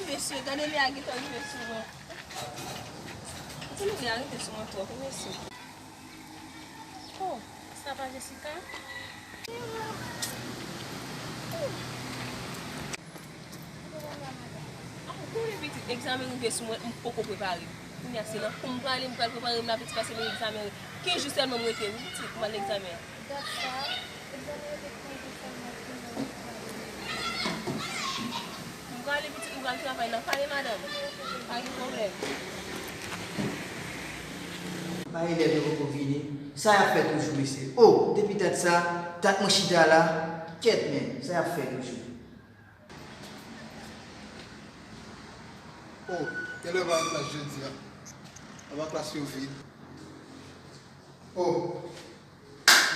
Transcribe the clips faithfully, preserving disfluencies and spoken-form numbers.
Mesye, gade lè a gentan rive sou mwen. Ti nèg la rive sou mwen twòp, wi, mesye. Oh, sa pa Jessica? Ah, konnen pitit, egzamen rive sou mwen, m poko prepare. Kounye a se nan kou m prale, m pral prepare m la pitit, paske men egzamen kenz jou sèlman m rete, wi, pitit, pou m al egzamen an. Dat sa, egzamen yo te kenz jou sèlman pou mwen. M prale, pitit, m pral travay nan palè madanm. Pa gen pwoblèm. Pa elèv yo poko vini. Sa y ap fè toujou, mesye? Oh, depi dat sa, dat mwen chita la. Kèt, men, sa y ap fè toujou? Oh, elèv pa gen klas jodi a. Apa klas yo vid. Oh.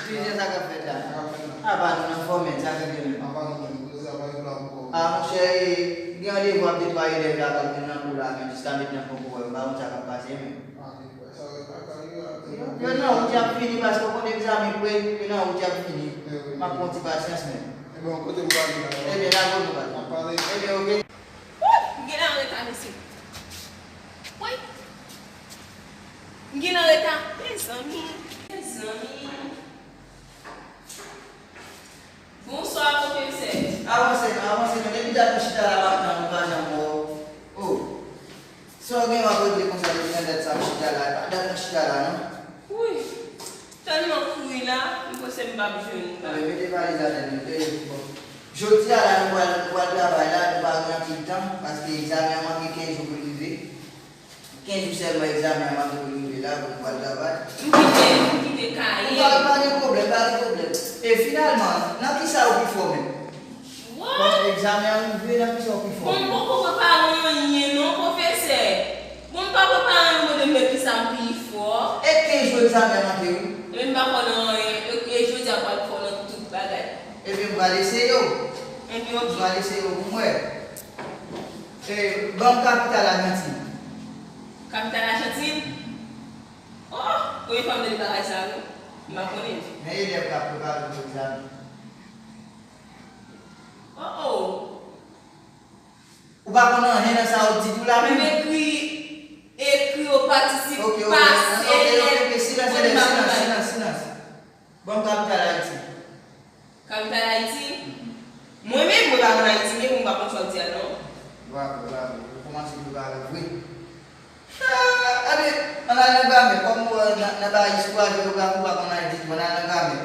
Jodi a sa k ap fèt la? Sa k ap fèt la? Apa nou anfòm, men, sa k ap fèt la? Apa nou menm, kote sa pa gen plan pou kò. Ah, monchè, e, gen randevou ak de twa elèv la k ap vin nan kou la, men jiska mentnan m poko wè, m pa konn sa k ap pase, men. Ah, men, sa yo pa ka rive a. Yo, yo nan wout y ap fini, paske w konn egzamen pre, yo nan wout y ap fini. M ap pran ti pasyans, men. Ebyen, kote m prale la? Ebyen, la kote m prale. N ap pale. Ebyen, oke. Woy! M gen nan reta, mesye. Woy! M gen nan reta. Mezanmi. Mezanmi. Bonswa, pwofesè. Avanse non, avanse non. Depi dat mwen chita la, m ap tann ou, m pa janm wè w. Oh. Sa w gen w ap regle konsa depi nan dat sa m chita la? E pa dat mwen chita la, non. Wi. Tèlman kouri la, m panse m p ap jwenn ou la. Anben, mete valiz la tèt mwen. E, bon. Jodi a la, nou pral, nou pral travay la, nou pa gen anpil tan, paske egzamen an manke kenz jou pou l rive. Kenz jou sèlman egzamen an manke pou l rive la, pou nou pral travay. M kite, m kite kaye. Pa, pa gen pwoblèm, pa gen pwoblèm. E finalman, nan kisa ou pi fò menm? What? Bon, egzamen an rive, nan kisa ou pi fò? Bon, m poko prepare anyen non, pwofesè. Bon, m pa prepare anyen, ou mande m nan kisa m pi fò. E kenz jou egzamen an manke, wi. Ebyen, m pa fò nan anyen. E, e jodi a pral fò nan tout bagay. Ebyen, m pral eseye w. Ebyen, oke. M pral eseye w pou m wè. E, ban m kapital Ajantin. Kapital Ajantin? Oh, premye fwa m tande bagay sa, wi. M pa konnen. Men elèv k ap prepare pou egzamen. Oh, oh. Ou pa konn anyen nan sa w di tou la menm? M ekri, ekri o patisip pase. Ok, ok, ok, silans, silans, silans, silans. Ban m kapital Ayiti. Kapital Ayiti? Mwen menm, mwen pa konn Ayiti, men mwen pa konn sa w di a non. Bravo, bravo. Ou kòmanse prepare vre. Ah, ebyen, ann al nan gramè. Kòm ou, euh, nan, nan bagay istwa, jewografi, ou pa konn anyen ditou, ann al nan gramè.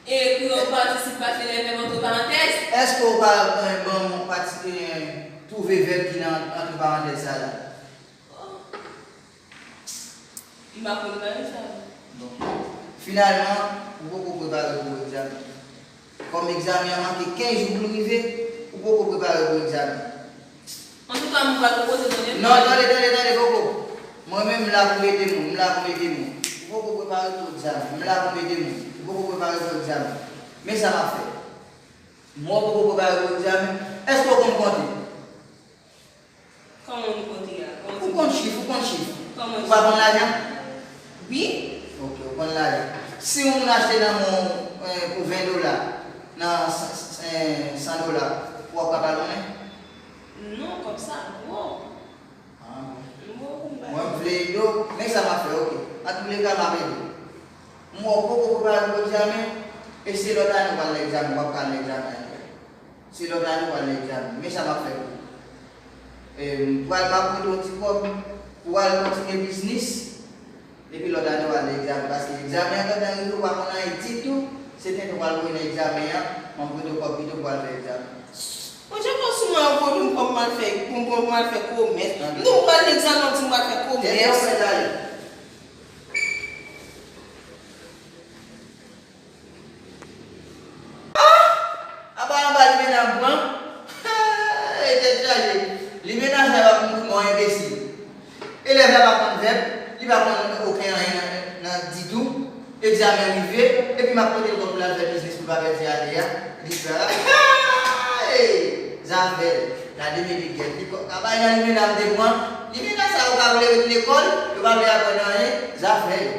Ekri o patisip pase lè vèb antre parantèz. Èske ou ka, euh, ban m pati, euh, twouve vèb ki nan antre parantèz sa la? M pa konn bagay sa. Bon. Finalman, ou poko prepare pou egzamen. Kòm egzamen an manke kenz jou pou l rive, ou poko prepare pou egzamen. Antouka, m pral pwopoze tande m. Non, tande, tande, tande, poko. Mwen menm, m la pou m ede moun, m la pou m ede moun. Ou poko prepare pou egzamen, m la pou m ede moun. Ou poko prepare pou egzamen. Men sa m ap fè. Mwen poko prepare pou egzamen. Èske w konn konte? Kòman w konte a? Kòman w konn chif, ou konn chif. Kòman chif? Ou pa konn lajan? Wi. Ok, ou konn lajan. Si yon moun achte nan men w, eh, pou ven dola, nan s-, s-, eh, san dola, w ap ka ba l konnen? Non, kòb sa gwo. Ah, bon. Mwen, m vle ede w, men sa m ap fè, ok. Antouleka, m ap ede w. M wè w poko prepare pou egzamen, e se lòt ane w pral nan egzamen, w ap ka al nan egzamen ankò. Se lòt ane w pral nan egzamen. Men sa m ap fè pou ou. E, m pral, m ap prete w ti kòb pou w al kontinye biznis. Epi lòt ane w al nan egzamen. Paske egzamen an gentan rive, ou pa konn anyen ditou. Se tenten w pral voye nan egzamen an. M ap prete w kòb pito pou w al fè egzamen. Bon, jan kòm si w al voye m kòb pou m al fè, pou m, pou m al fè komès. M di w m pral nan egzamen, w di m pral fè komès. Tenten w fè talè. Ah! Apa anba limena m pran? Hey, tèt chaje. Limena sa yo ap mouri mò enbesil. Elèv la pa konn vèb, li pa konn okenn anyen nan, nan ditou. Egzamen rive, epi m ap pote l kòb pou l al fè biznis pou l pa pèdi ane a. Li fè a. Hey! Zafè. Gade men de gèt li kòb. Apa nan limena m te pran? Limena sa yo pa vle ret lekòl, yo pa vle aprann anyen. Zafè yo.